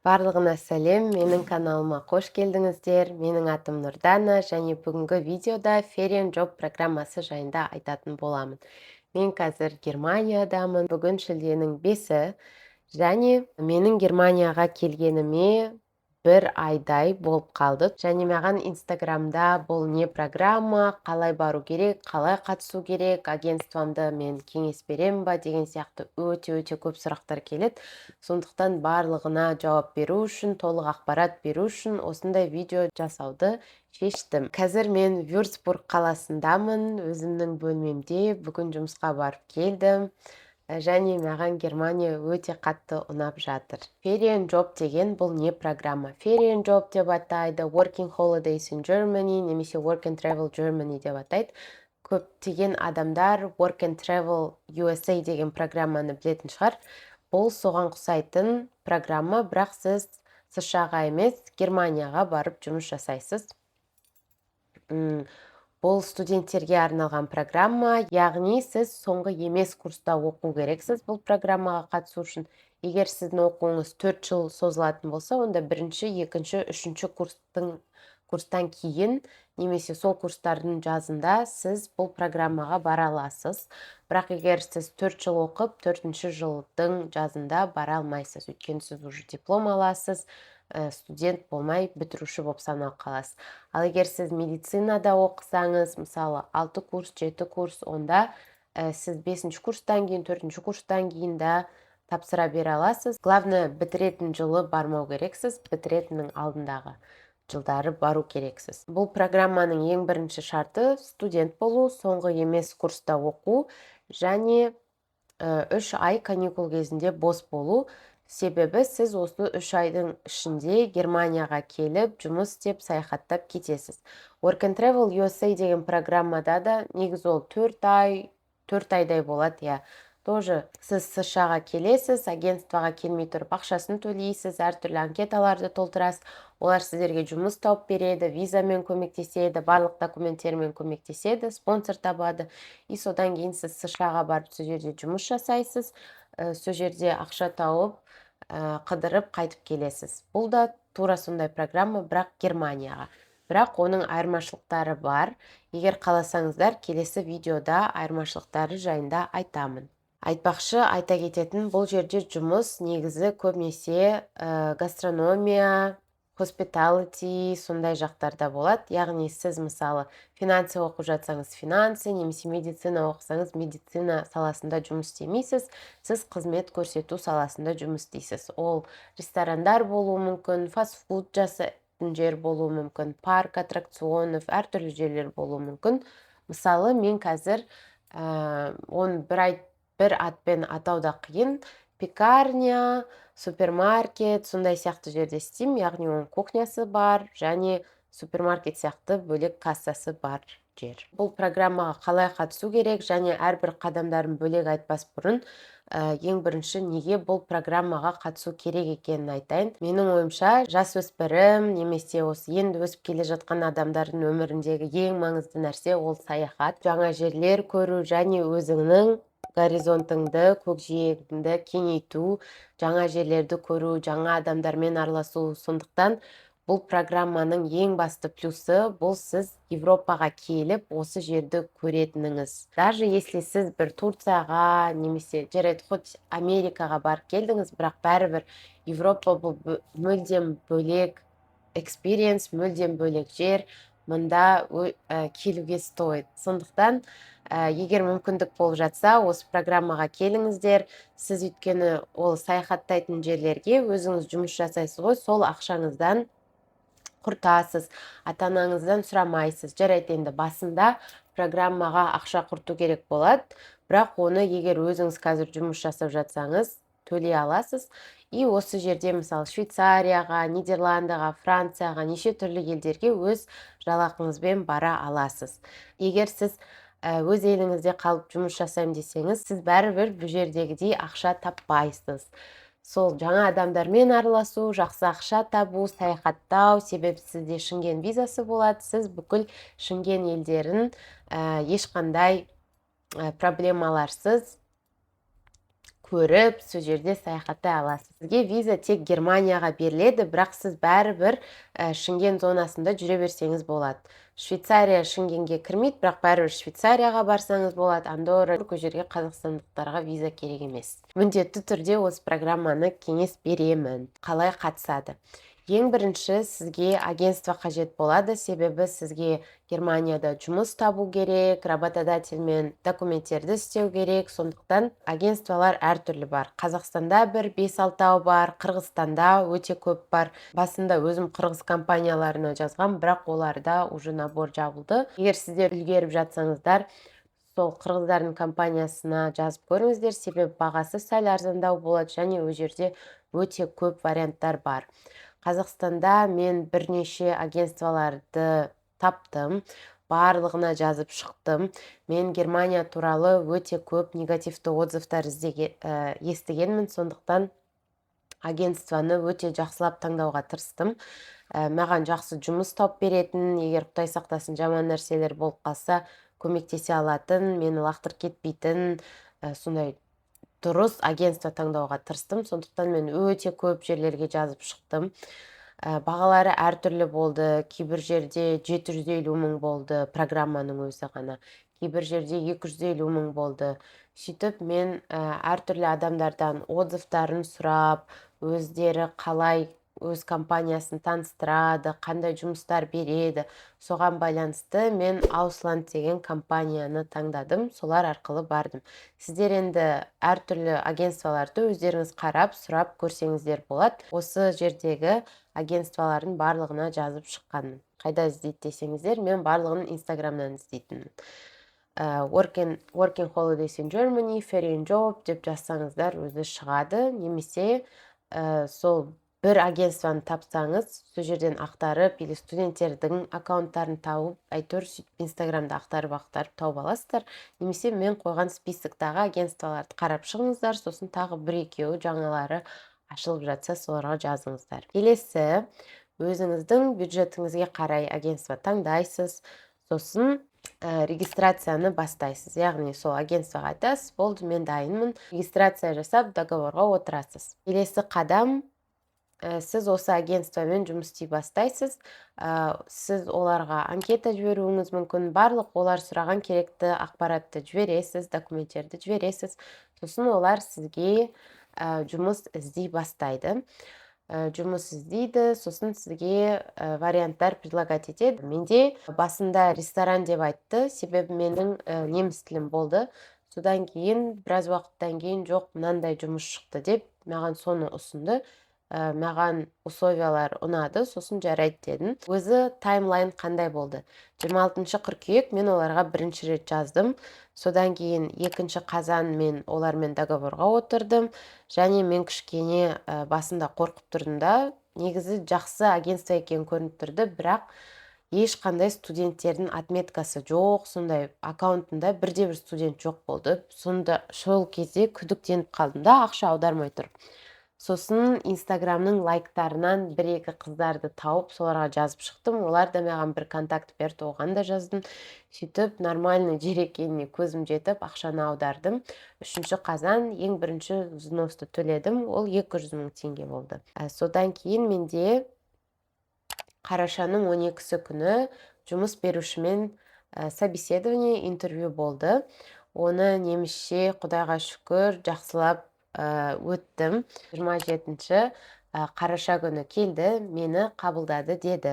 Барлығына сәлем, менің каналыма қош келдіңіздер. Менің атым Нұрдана және бүгінгі видеода Ferienjob программасы жайында айтатын боламын. Мен қазір Германиядамын. Бүгін шілденің 5-і және менің Германияға келгеніме бір айдай болып қалды. Және маған Инстаграмда бұл не программа, қалай бару керек, қалай қатысу керек, агентствомды мен кеңес беремін ба деген сияқты өте-өте көп сұрақтар келеді. Сондықтан барлығына жауап беру үшін, толық ақпарат беру үшін осындай видео жасауды шештім. Қазір мен Вюрцбург қаласындамын, өзімнің бөлмемде. Бүгін жұмысқа барып келдім. Және маған Германия өте қатты ұнап жатыр. Ferienjob деген бұл не программа? Ferienjob деп атайды, Working Holidays in Germany немесе Work and Travel Germany деп атайды. Көптеген адамдар Work and Travel USA деген программаны білетін шығар. Бұл соған ұқсайтын программа, бірақ сіз США-ға емес, Германияға барып жұмыс жасайсыз. Бұл студенттерге арналған программа, яғни сіз соңғы емес курста оқу керексіз бұл программаға қатысу үшін. Егер сіздің оқуыңыз 4 жыл созылатын болса, онда бірінші, екінші, үшінші курстан кейін немесе сол курстардың жазында сіз бұл программаға бара аласыз. Бірақ егер сіз 4 жыл оқып, төртінші жылдың жазында бара алмайсыз, өйткені сіз уже диплом аласыз, студент болмай, бітіруші болып саналып қаласыз. Ал егер сіз медицинада оқысаңыз, мысалы, 6 курс, 7 курс, онда сіз бесінші курстан кейін, төртінші курстан кейін да тапсыра бере аласыз. Главное, бітіретін жылы бармау керексіз, бітіретіннің алдындағы жылдары бару керексіз. Бұл программаның ең бірінші шарты — студент болу, соңғы емес курста оқу және 3 ай каникул кезінде бос болу. Себебі сіз осы 3 айдың ішінде Германияға келіп, жұмыс істеп, саяхаттап кетесіз. Work and Travel USA деген программада да негізі ол 4 ай, 4 айдай болады, иә. Тоже сіз США-ға келесіз, агентствоға келмей тұрып ақшасын төлейсіз, әртүрлі анкеталарды толтырасыз. Олар сіздерге жұмыс тауып береді, визамен көмектеседі, барлық документтермен көмектеседі, спонсор табады. И содан кейін сіз США-ға барып, сол жерде жұмыс жасайсыз, сол жерде ақша тауып, қыдырып қайтып келесіз. Бұл да тура сондай программа, бірақ Германияға. Бірақ оның айырмашылықтары бар. Егер қаласаңыздар, келесі видеода айырмашылықтары жайында айтамын. Айтпақшы, айта кететін, бұл жерде жұмыс негізі көбінесе гастрономия, hospitality сондай жақтарда болады. Яғни сіз, мысалы, финансы оқып жатсаңыз, финансы немесе медицина оқысаңыз, медицина саласында жұмыс істемейсіз, сіз қызмет көрсету саласында жұмыс істейсіз. Ол ресторандар болуы мүмкін, фастфуд жасайтын жер болуы мүмкін, парк аттракционов, әртүрлі жерлер болуы мүмкін. Мысалы, мен қазір оны бір атпен атау да қиын. Пекарня, супермаркет, сондай сияқты жерде істеймін, яғни оның кухнясы бар және супермаркет сияқты бөлек кассасы бар жер. Бұл программаға қалай қатысу керек және әрбір қадамдарын бөлек айтпас бұрын, ең бірінші неге бұл программаға қатысу керек екенін айтайын. Менің ойымша, жасөспірім немесе осы енді өсіп келе жатқан адамдардың өміріндегі ең маңызды нәрсе — ол саяхат, жаңа жерлер көру және өзіңнің горизонтыңды, көкжиегіңді кеңейту, жаңа жерлерді көру, жаңа адамдармен араласу. Сондықтан бұл программаның ең басты плюсы — бұл сіз Европаға келіп, осы жерді көретініңіз. Даже если сіз бір Турцияға немесе, жарайды, хоть Америкаға барып келдіңіз, бірақ бәрібір Европа бұл мүлдем бөлек experience, мүлдем бөлек жер. Мында келуге стоит. Сондықтан егер мүмкіндік болып жатса, осы программаға келіңіздер. Сіз, өйткені, ол саяхаттайтын жерлерге өзіңіз жұмыс жасайсыз ғой, сол ақшаңыздан құртасыз, ата анаңыздан сұрамайсыз. Жарайды, енді басында программаға ақша құрту керек болады, бірақ оны егер өзіңіз қазір жұмыс жасап жатсаңыз, төлей аласыз. И осы жерде, мысалы, Швейцарияға, Нидерландыға, Францияға, неше түрлі елдерге өз жалақыңызбен бара аласыз. Егер сіз өз еліңізде қалып жұмыс жасаймын десеңіз, сіз бәрібір бұл жердегідей ақша таппайсыз. Сол жаңа адамдармен араласу, жақсы ақша табу, саяхаттау, себебі сізде Шенген визасы болады, сіз бүкіл Шенген елдерін ешқандай проблемаларсыз Көріп, сол жерде саяхаттай аласыз. Сізге виза тек Германияға беріледі, бірақ сіз бәрібір Шенген зонасында жүре берсеңіз болады. Швейцария Шенгенге кірмейді, бірақ бәрібір Швейцарияға барсаңыз болады. Андорра, ол жерге қазақстандықтарға виза керек емес. Міндетті түрде осы программаны кеңес беремін. Қалай қатысады? Ең бірінші сізге агентство қажет болады, себебі сізге Германияда жұмыс табу керек, работодательмен документтерді істеу керек. Сондықтан агентстволар әртүрлі бар. Қазақстанда бір бес алтау бар, Қырғызстанда өте көп бар. Басында өзім қырғыз компанияларына жазғам, бірақ оларда уже набор жабылды. Егер сіздер үлгеріп жатсаңыздар, сол қырғыздардың компаниясына жазып көріңіздер, себебі бағасы сәл арзандау болады және ол жерде өте көп варианттар бар. Қазақстанда мен бірнеше агентстволарды таптым, барлығына жазып шықтым. Мен Германия туралы өте көп негативті отзывтар естігенмін, сондықтан агентствоны өте жақсылап таңдауға тырыстым. Маған жақсы жұмыс тауып беретін, егер, құдай сақтасын, жаман нәрселер болып қалса, көмектесе алатын, мені лақтырып кетпейтін, сондай дұрыс агентство таңдауға тырыстым. Сондықтан мен өте көп жерлерге жазып шықтым. Бағалары әртүрлі болды. Кейбір жерде 750 мың болды программаның өзі ғана, кейбір жерде 250 мың болды. Сөйтіп мен әртүрлі адамдардан отзывтарын сұрап, өздері қалай өз компаниясын таныстырады, қандай жұмыстар береді, соған байланысты мен Аусланд деген компанияны таңдадым, солар арқылы бардым. Сіздер енді әртүрлі агентстволарды өздеріңіз қарап, сұрап көрсеңіздер болады. Осы жердегі агентстволардың барлығына жазып шыққанмын. Қайда іздейді десеңіздер, мен барлығын Инстаграмнан іздейтінмін. Working holidays in Germany, Ferienjob деп жазсаңыздар, өзі шығады. Немесе сол бір агентствоны тапсаңыз, сол жерден ақтарып или студенттердің аккаунттарын тауып, әйтеуір сөйтіп Инстаграмда ақтарып ақтарып тауып аласыздар. Немесе мен қойған списоктағы агентстволарды қарап шығыңыздар, сосын тағы бір екеуі жаңалары ашылып жатса, соларға жазыңыздар. Келесі өзіңіздің бюджетіңізге қарай агентство таңдайсыз, сосын регистрацияны бастайсыз, яғни сол агентствоға айтасыз: «Болды, мен дайынмын». Регистрация жасап, договорға отырасыз. Келесі қадам: сіз осы агентствомен жұмыс істей бастайсыз. Сіз оларға анкета жіберуіңіз мүмкін, барлық олар сұраған керекті ақпаратты жібересіз, документтерді жібересіз. Сосын олар сізге жұмыс іздей бастайды. Жұмыс іздейді, сосын сізге варианттар предлагать етеді. Менде басында ресторан деп айтты, себебі менің неміс тілім болды. Содан кейін, біраз уақыттан кейін, жоқ, мынандай жұмыс шықты деп маған соны ұсынды. Маған условиялар ұнады, сосын жарайды дедім. Өзі таймлайн қандай болды? 26 қыркүйек мен оларға бірінші рет жаздым. Содан кейін 2 қазан мен олармен договорға отырдым. Және мен кішкене басында қорқып тұрдым да. Негізі жақсы агентство екені көрініп тұрды, бірақ ешқандай студенттердің отметкасы жоқ, сондай аккаунтында бірде бір студент жоқ болды. Сонда сол кезде күдіктеніп қалдым да, ақша аудармай тұрып. Сосын Инстаграмның лайктарынан бір екі қыздарды тауып, соларға жазып шықтым. Олар да маған бір контакт берді, оған да жаздым. Сөйтіп нормальный жер екеніне көзім жетіп, ақшаны аудардым. 3 қазан ең бірінші взносты төледім, ол 200 мың теңге болды. Содан кейін менде қарашаның 12-сі күні жұмыс берушімен собеседование, интервью болды. Оны немісше, құдайға шүкір, жақсылап өттім. 27 қараша күні келді, мені қабылдады деді.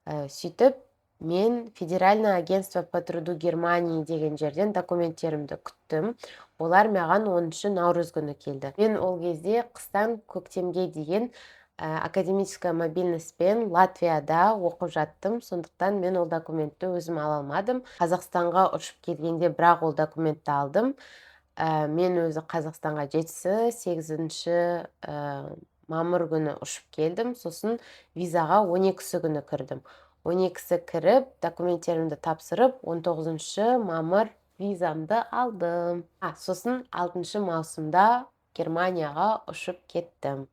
Сөйтіп мен Федеральное агентство по труду Германии деген жерден документтерімді күттім. Олар маған 10 наурыз күні келді. Мен ол кезде қыстан көктемге дейін академическая мобильностьпен Латвияда оқып жаттым, сондықтан мен ол документті өзім ала алмадым. Қазақстанға ұшып келгенде бірақ ол документті алдым. Мен өзі Қазақстанға 7-сі, 8 мамыр күні ұшып келдім, сосын визаға 12-сі күні кірдім. 12-сі кіріп, документтерімді тапсырып, 19 мамыр визамды алдым. Сосын 6 маусымда Германияға ұшып кеттім.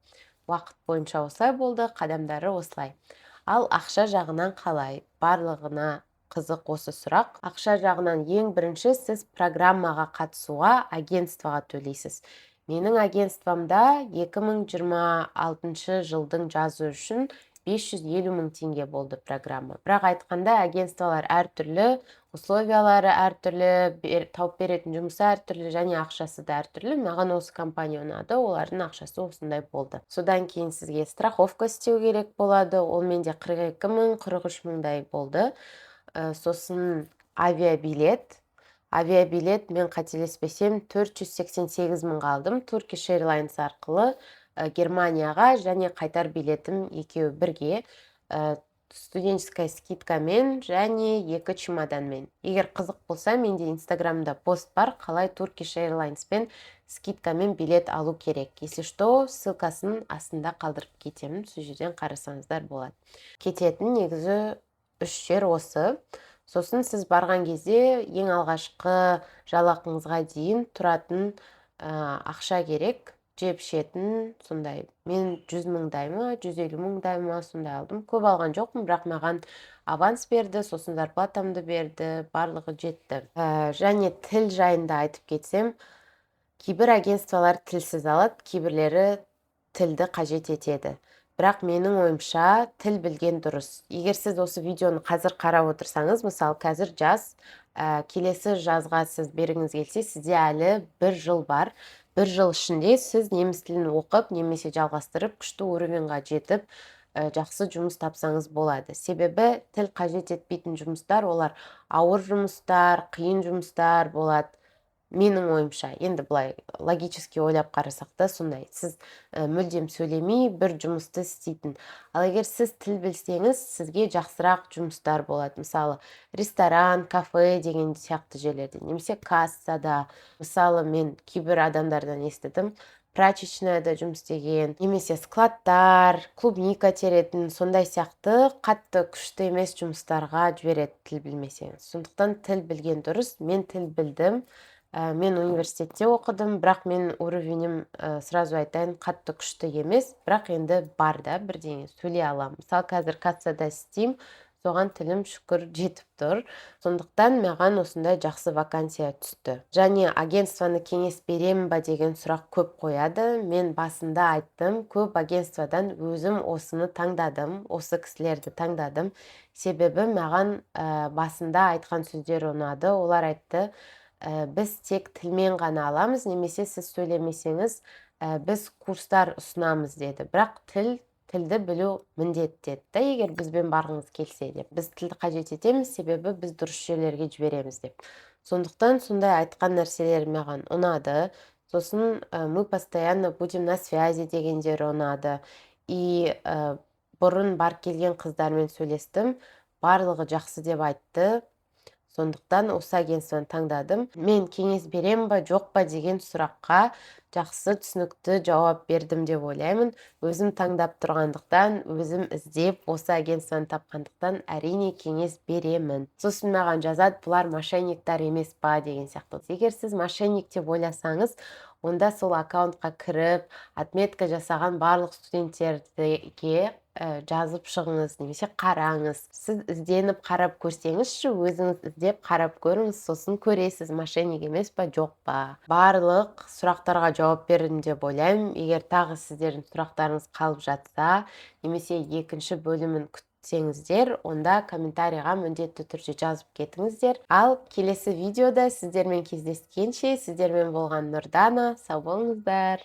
Уақыт бойынша осылай болды, қадамдары осылай. Ал ақша жағынан қалай? Барлығына қызық осы сұрақ. Ақша жағынан ең бірінші сіз программаға қатысуға агентствоға төлейсіз. Менің агентствомда 2026 жылдың жазы үшін 550 мың теңге болды программа. Бірақ айтқанда, агентстволар әртүрлі, условиялары әртүрлі, тауып беретін жұмысы әртүрлі және ақшасы да әртүрлі. Маған осы компания ұнады, олардың ақшасы осындай болды. Содан кейін сізге страховка істеу керек болады, ол менде 42 мың, 43 мыңдай болды. Сосын авиабилет. Авиабилет, мен қателеспесем, 488 мыңға алдым Turkish Airlines арқылы Германияға және қайтар билетім екеуі бірге, студенческая скидкамен және екі чемоданмен. Егер қызық болса, менде Инстаграмда пост бар, қалай Turkish Airlinesпен скидкамен билет алу керек. Если что, ссылкасын астында қалдырып кетемін, сол жерден қарасаңыздар болады. Кететін негізі үш жер осы. Сосын сіз барған кезде ең алғашқы жалақыңызға дейін тұратын ақша керек, жеп ішетін сондай. Мен 100 мыңдай ма, 150 мыңдай ма, сондай алдым. Көп алған жоқпын, бірақ маған аванс берді, сосын зарплатамды берді, барлығы жетті. Және тіл жайында айтып кетсем, кейбір агентстволар тілсіз алады, кейбірлері тілді қажет етеді. Бірақ менің ойымша, тіл білген дұрыс. Егер сіз осы видеоны қазір қарап отырсаңыз, мысалы, қазір жаз, келесі жазға сіз бергіңіз келсе, сізде әлі бір жыл бар. Бір жыл ішінде сіз неміс тілін оқып немесе жалғастырып, күшті уровеньға жетіп, жақсы жұмыс тапсаңыз болады. Себебі тіл қажет етпейтін жұмыстар, олар ауыр жұмыстар, қиын жұмыстар болады менің ойымша. Енді былай логически ойлап қарасақ та, сондай. Сіз мүлдем сөйлемей бір жұмысты істейтін. Ал егер сіз тіл білсеңіз, сізге жақсырақ жұмыстар болады. Мысалы, ресторан, кафе деген сияқты жерлерде немесе кассада. Мысалы, мен кейбір адамдардан естідім, прачечныйда жұмыс істеген немесе складтар, клубника теретін, сондай сияқты қатты күшті емес жұмыстарға жібереді тіл білмесеңіз. Сондықтан тіл білген дұрыс. Мен тіл білдім. Мен университетте оқыдым, бірақ мен уровенім, сразу айтайын, қатты күшті емес, бірақ енді бар да, бірдеңе сөйлей аламын. Мысалы, қазір кассада істеймін, соған тілім, шүкір, жетіп тұр. Сондықтан маған осындай жақсы вакансия түсті. Және агентствоны кеңес беремін ба деген сұрақ көп қояды. Мен басында айттым, көп агентстводан өзім осыны таңдадым, осы кісілерді таңдадым. Себебі маған басында айтқан сөздері ұнады. Олар айтты: Біз тек тілмен ғана аламыз немесе сіз сөйлемесеңіз, біз курстар ұсынамыз», — деді. Бірақ тілді білу міндет деді да, егер бізбен барғыңыз келсе деп. Біз тілді қажет етеміз, себебі біз дұрыс жерлерге жібереміз деп. Сондықтан сондай айтқан нәрселері маған ұнады. Сосын «мы постоянно будем на связи» дегендері ұнады. И бұрын барып келген қыздармен сөйлестім, барлығы жақсы деп айтты. Сондықтан осы агентствоны таңдадым. Мен кеңес беремін ба, жоқ па деген сұраққа жақсы, түсінікті жауап бердім деп ойлаймын. Өзім таңдап тұрғандықтан, өзім іздеп осы агентствоны тапқандықтан, әрине, кеңес беремін. Сосын маған жазады, бұлар мошенниктар емес па деген сияқты. Егер сіз мошенник деп ойласаңыз, онда сол аккаунтқа кіріп, отметка жасаған барлық студенттерге жазып шығыңыз немесе қараңыз. Сіз ізденіп қарап көрсеңізші, өзіңіз іздеп қарап көріңіз, сосын көресіз, мошенник емес па, жоқ па. Барлық сұрақтарға жауап бердім деп ойлаймын. Егер тағы сіздердің сұрақтарыңыз қалып жатса немесе екінші бөлімін күтсеңіздер, онда комментарийға міндетті түрде жазып кетіңіздер. Ал келесі видеода сіздермен кездескенше, сіздермен болған Нұрдана. Сау болыңыздар.